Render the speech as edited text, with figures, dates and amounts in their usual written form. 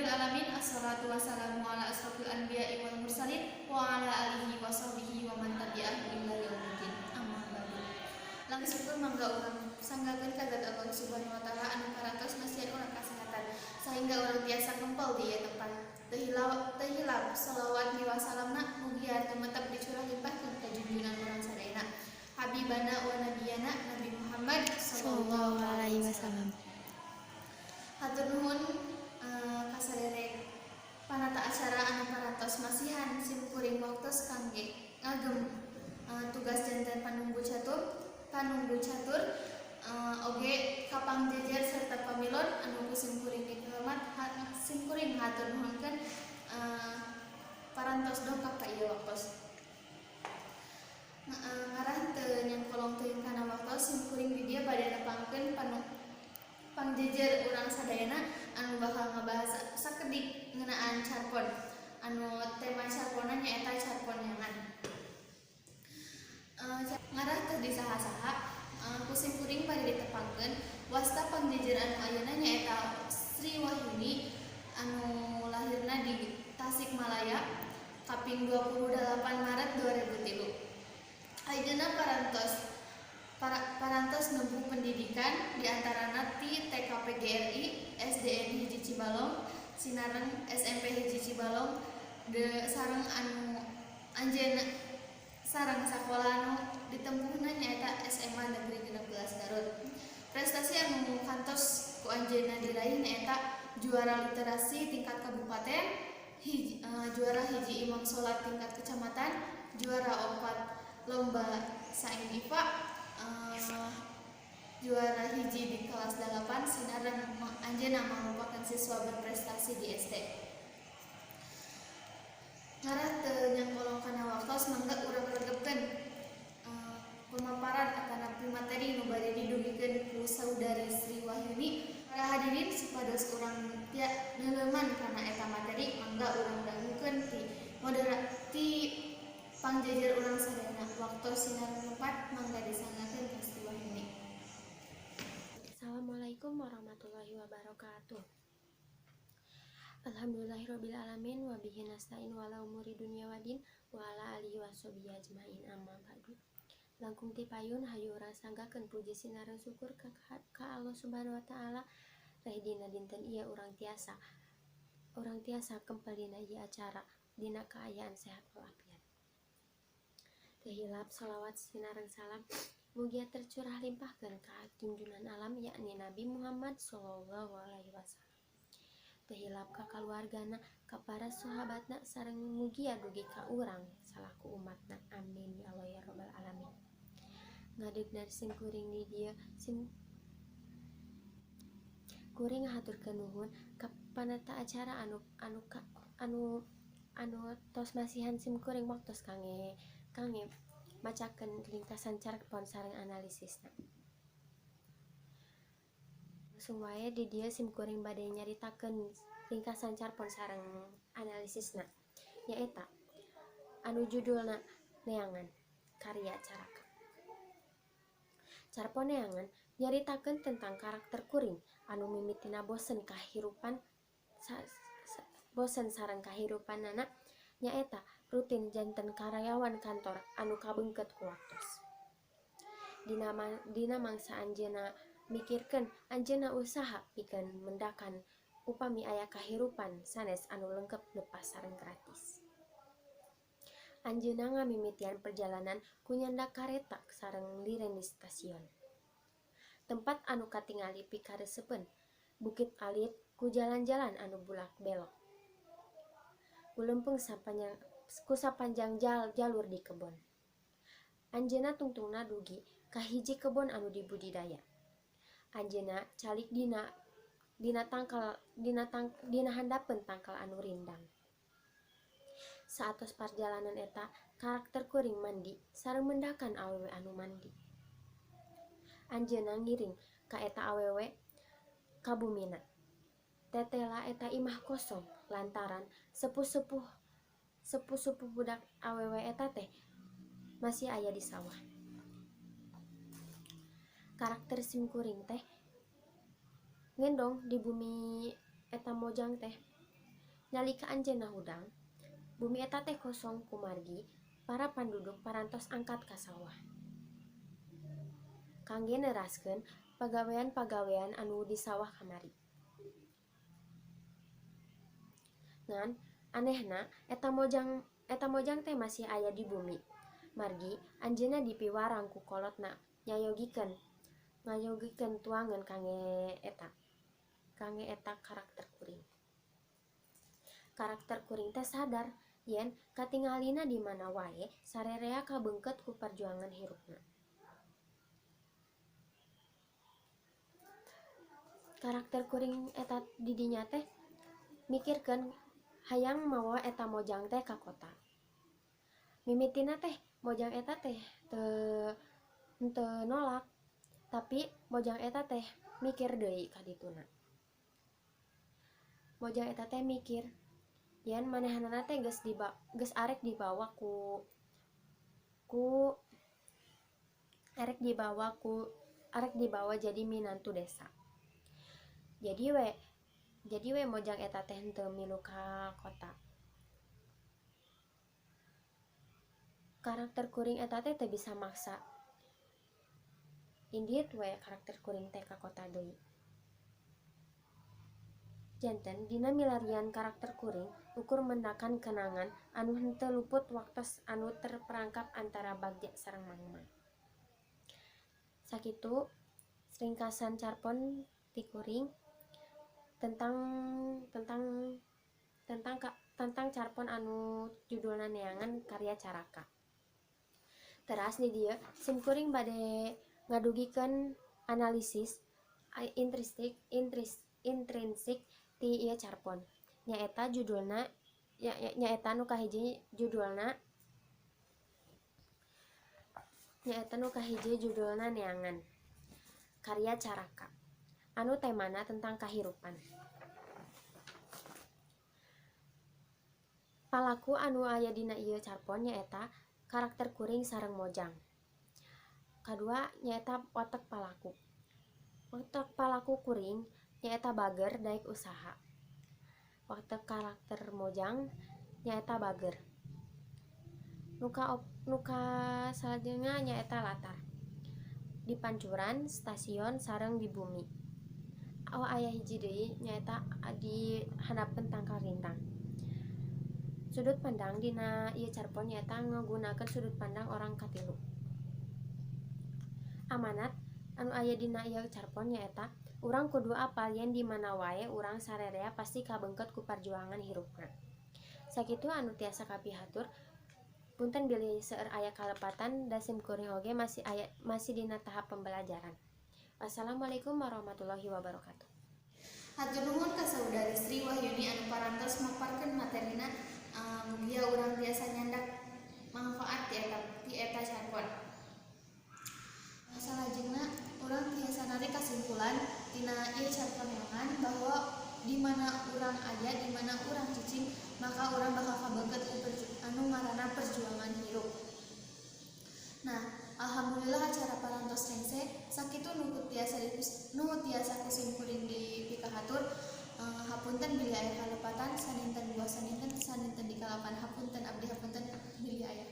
Alamin, assalatu wassalamu ala asrofil anbiya'i wal mursalin wa ala alihi wa sahbihi wa man tabi'ahu ila yaumiddin. Amma ba'du. Langkung syukur mangga urang sanggakeun ka Allah Subhanahu wa Taala anu parantos masihan urang kasehatan sehingga urang tiasa kempel di ieu tempat. Teu hilap, teu hilap shalawat miwah salamna mugia tumetep dicurah limpahkeun ka junjungan urang sadayana, Habibana wa nabiyana Nabi Muhammad sallallahu alaihi wasallam. Hatur nuhun ka saderek panata acara anu parantos masihan sim kuring waktos kangge ngagem tugas janten panunggu catur, oge ka pangjejer serta pamilon anu ku sim kuring dihormat, sim kuring hatur nuhunkeun parantos dongkap ka ieu waktos. Ngarah teu nyangkolong teuing kana waktos, sim kuring di dieu bade nepangkeun pangjejer urang sadayana anu bakal ngabahas sakedik ngeunaan carpon, anu tema carponna nyaeta carpon neangan. Ngarah teu disaha-saha, ku sim kuring bade ditepangkeun wasta pangjejer anu ayeuna nyaeta Sri Wahyuni anu lahirna di Tasikmalaya kaping 28 Maret 2003. Ayeuna parantos nempuh pendidikan diantarana ti TK PGRI, SDN 1 Cibalong, sinareng SMP 1 Cibalong, de sareng anu anjeunna sareng sakola anu ditempuhna nyaeta SMA Negeri 16 Garut. Prestasi anu kantos ku anjeunna diraih nyaeta juara literasi tingkat kabupaten, juara 1 imam salat tingkat kecamatan, juara 4 lomba sain IPA, juara 1 di kelas 8, sinareng anjeunna merupakan siswa berprestasi di SD. Ngarah teu nyangkolong kana waktos, mangga urang regepkeun pemaparan atanapi materi nu bade didugikeun ku Saudari Sri Wahyuni. Para hadirin, supados urang neuleuman kana eta materi, mangga urang dangukeun ti modera ti pangjejer urang sadayana. Waktos sinareng tempat mangga disanggakeun ka Sri Wahyuni. Assalamualaikum warahmatullahi wabarakatuh. Alhamdulillahirabbil alamin wa bihi nasta'in wa ala umuri dunya wadin wa ala alihi washabihi ajmain, amma ba'du. Langkung ti payun, hayu urang sanggakeun puji sinareng syukur ka Allah Subhanahu wa Taala reh dina dinten ieu urang tiasa kempel dina ieu acara dina kaayaan sehat walafiat. Teu hilap sholawat sinareng salam mugia tercurah limpahkeun ka junjungan alam, yakni Nabi Muhammad sallallahu alaihi wasallam. Teu hilap ka kaluargana, ka para sahabatna, sareng mugia dugi ka urang salaku umatna. Amin ya Allah ya rabbal alamin. Ngadegna sim kuring di dieu, sim kuring ngahaturkeun nuhun ka panata acara anu anu ka, anu anu tos masihan sim kuring waktos kangge kangge macakeun ringkasan carpon sareng analisisna. Langsung wae di dieu sim kuring bade nyaritakeun ringkasan carpon sareng analisisna, nyaeta anu judulna Neangan karya Caraka. Carpon Neangan nyaritakeun tentang karakter kuring anu mimitina bosen kahirupan bosen sareng kahirupanana, nyaeta rutin janten karyawan kantor anu kabeungkeut ku waktos. Dina mangsa anjeunna mikirkeun, anjeunna usaha pikeun mendakan upami aya kahirupan sanes anu lengkep, lepas sareng gratis. Anjeunna ngamimitian perjalanan ku nyandak kareta sareng liren di stasiun. Tempat anu katingali pikaresepeun, bukit alit ku jalan-jalan anu bulak belok. Ku leumpeng ku sapanjang jalur di kebon. Anjeunna tungtungna dugi ka hiji kebon anu dibudidaya. Anjeunna calik dina dina tangkal dina tang, dina handapeun tangkal anu rindang. Saatos parjalanan eta, karakter kuring mandi sareng mendakan awewe anu mandi. Anjeunna ngiring ka eta awewe ka bumina. Tetela eta imah kosong lantaran sepuh-sepuh budak awewe eta teh masih aya di sawah. Karakter sim kuring teh ngendong di bumi eta mojang teh. Nalika anjeunna hudang, bumi eta teh kosong kumargi para panduduk parantos angkat ka sawah. Kangge neraskeun pagawean-pagawean anu di sawah kamari. Ngan anehna eta mojang teh masih aya di bumi. Margi anjeunna dipiwarang ku kolotna ngayogikeun tuangan kangge eta karakter kuring. Karakter kuring teh sadar yen katingalina di mana wae sarerea kabeungkeut ku perjuangan hirupna. Karakter kuring eta didinya teh mikirkeun hayang mawa eta mojang teh ka kota. Mimitina teh mojang eta teh teu nolak, tapi mojang eta teh mikir deui ka dituna. Mojang eta teh mikir yen manehanana teh geus arek dibawa ku arek dibawa jadi minantu desa. Jadi we mojang eta teh henteu milu ka kota. Karakter kuring eta teh teu bisa maksa. Indit we karakter kuring teh ka kota deui. Janten dina milarian karakter kuring ukur mendakan kenangan anu henteu luput waktos anu terperangkap antara bagja sareng mangmang. Sakitu ringkasan carpon ti kuring tentang carpon anu judulna Neangan karya Caraka. Teras di dieu sim kuring bade ngadugikeun analisis intrinsik ti ieu carpon. Nyaeta judulna nyaeta nu kahiji judulna Neangan karya Caraka anu temana tentang kahirupan. Palaku anu aya dina ieu carpon nyaeta karakter kuring sareng mojang. Kadua nyaeta watek palaku. Watek palaku kuring nyaeta bager daek usaha. Watek karakter mojang nyaeta bager. Nuka salajengna nyaeta latar. Di pancuran, stasiun, sareng di bumi. Oh aya hiji deui nyaeta di handapeun tangkal rintang. Sudut pandang dina ieu carpon nyaeta ngagunakeun sudut pandang orang katilu. Amanat anu aya dina ieu carpon nyaeta urang kudu apal yen di mana wae urang sarerea pasti kabeungkeut ku parjuangan hirupna. Sakitu anu tiasa kapihatur. Punten bilih seueur aya kalepatan da sim kuring oge masih dina tahap pembelajaran. Wassalamualaikum warahmatullahi wabarakatuh. Hatur nuhun ka saudari Sri Wahyuni anu parantos maparkeun materina, mugia urang tiasa nyandak manfaat ti eta carpon. Salajengna urang tiasa narik kasimpulan tina ieu carpon Neangan bahwa di mana urang aya, di mana urang cicing, maka urang bakal kabeungkeut ku anu ngaranna perjuangan hirup. Nah, alhamdulillah acara parantos rengse sakitu nu tiasa kusimpuling di pikahatur. Hapunten bilih aya kalepatan saninten buah saninten saninten dikalapan hapunten abdi hapunten bilih aya.